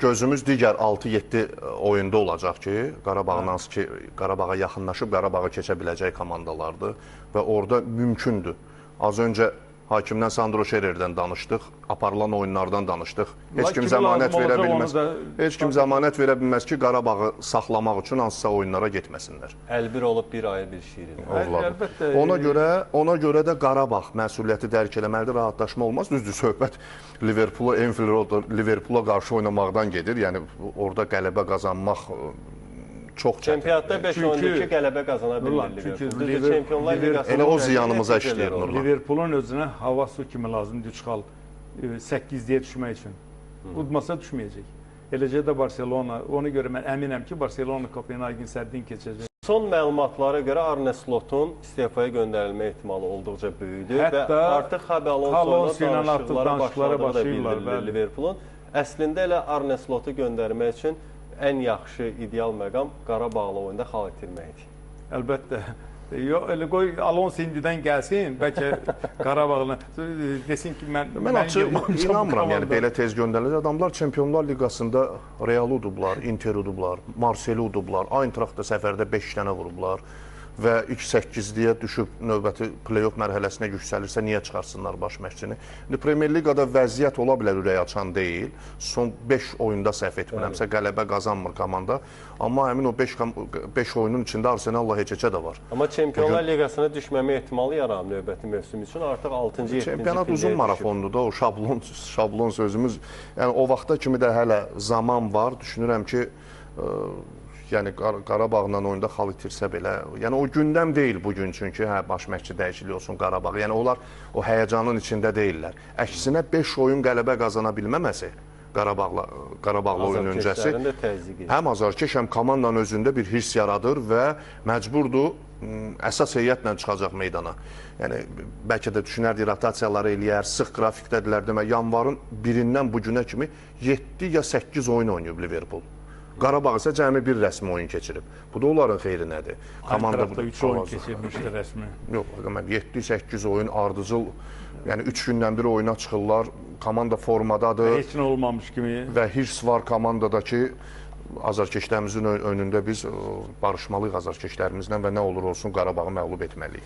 Gözümüz digər 6-7 oyunda olacaq ki, Qarabağın hansı ki, Qarabağa yaxınlaşıb Qarabağa keçə biləcək komandalardır və orada mümkündür. Az öncə Hakimdən Sandro Şererdən danışdıq, aparılan oyunlardan danışdıq. Heç kim zəmanət verə bilməz. Heç kim zəmanət verə bilməz ki, Qarabağı saxlamaq üçün hansısa oyunlara getməsinlər. 51 olub bir ayı bir şirin. Əlbəttə. Ona görə də Qarabağ məsuliyyəti dərk eləməlidir, rahatlaşma olmaz. Düzdür, söhbət Liverpool'a, Enfield Road Liverpool'a qarşı oynamaqdan gedir. Yəni orada qələbə qazanmaq çox çətin. Çempionatda 5 oyunda qələbə qazana bilir Liverpool. Çempionlar Liqasında elə o ziyanımıza işləyir Nurlan. Liverpoolun özünə hava su kimi lazımdır 3 xal 8-liyə düşmək üçün. Udmasa düşməyəcək. Eləcə də Barcelona, ona görə mən əminəm ki, Barcelona Kopenhagen səddin keçəcək. Son məlumatlara görə Arne Slotun istefaya göndərilmə ehtimalı olduqca böyüdü və artıq Xabi Alonso ilə danışıqlara başladığı da bildirilir Liverpoolun. Əslində elə Arne Slotu göndərmək üçün ən yaxşı ideal məqam Qarabağla oyunda xal itirməkdir. Əlbəttə. Yox, elə qoy Alonso indidən gəlsin, bəlkə Qarabağla desin ki, mən açıq inanmıram, yəni belə tez göndəriləcək. Adamlar Çempionlar Liqasında Real udublar, Inter udublar, Marseli udublar, Eintrachtda səfərdə 5 dənə vurublar və ilk 8-liyə düşüb növbəti play-off mərhələsinə yüksəlirsə niyə çıxarsınlar baş məşqçini? İndi Premier Liqada vəziyyət ola bilər ürək açan deyil. Son 5 oyunda səhv etmirəmsə qələbə qazanmır komanda. Amma həmin o 5 oyunun içində Arsenal'la heç-heçə də var. Amma Çempionlar Liqasına düşməmə ehtimalı yaranır növbəti mövsüm üçün. Artıq 6-cı 7-ci Çempionat uzun marafondur da, o şablon sözümüz. Yəni o vaxta kimi də hələ zaman var. Düşünürəm ki, yəni Qarabağla oyunda xal itirsə belə, yəni o gündəm deyil bugün çünki hə baş məşqçi dəyişikliyi olsun Qarabağ. Yəni onlar o həyəcanın içində deyillər. Əksinə 5 oyun qələbə qazana bilməməsi Qarabağla oyun öncəsi həm azarkeş, həm komandanın özündə bir hirs yaradır və məcburdur əsas heyətlə çıxacaq meydana. Yəni bəlkə də düşünərdik rotasiyaları eləyər, sıx qrafikdədirlər demək. Yanvarın 1-dən bu günə kimi 7 ya 8 oyun oynayıb Liverpool. Qarabağ isə cəmi bir rəsmi oyun keçirib. Bu da onların xeyrinədir. Komanda 3 oyun keçirmişdi rəsmi. Yox, 7-8 oyun ardıcıl, yəni 3 gündən bir oyuna çıxırlar. Komanda formadadır. Heç nə olmamış kimi. Və hirs var komandadakı azarkeşlərimizin önündə biz barışmalıyıq azarkeşlərimizlə və nə olur olsun Qarabağı məğlub etməliyik.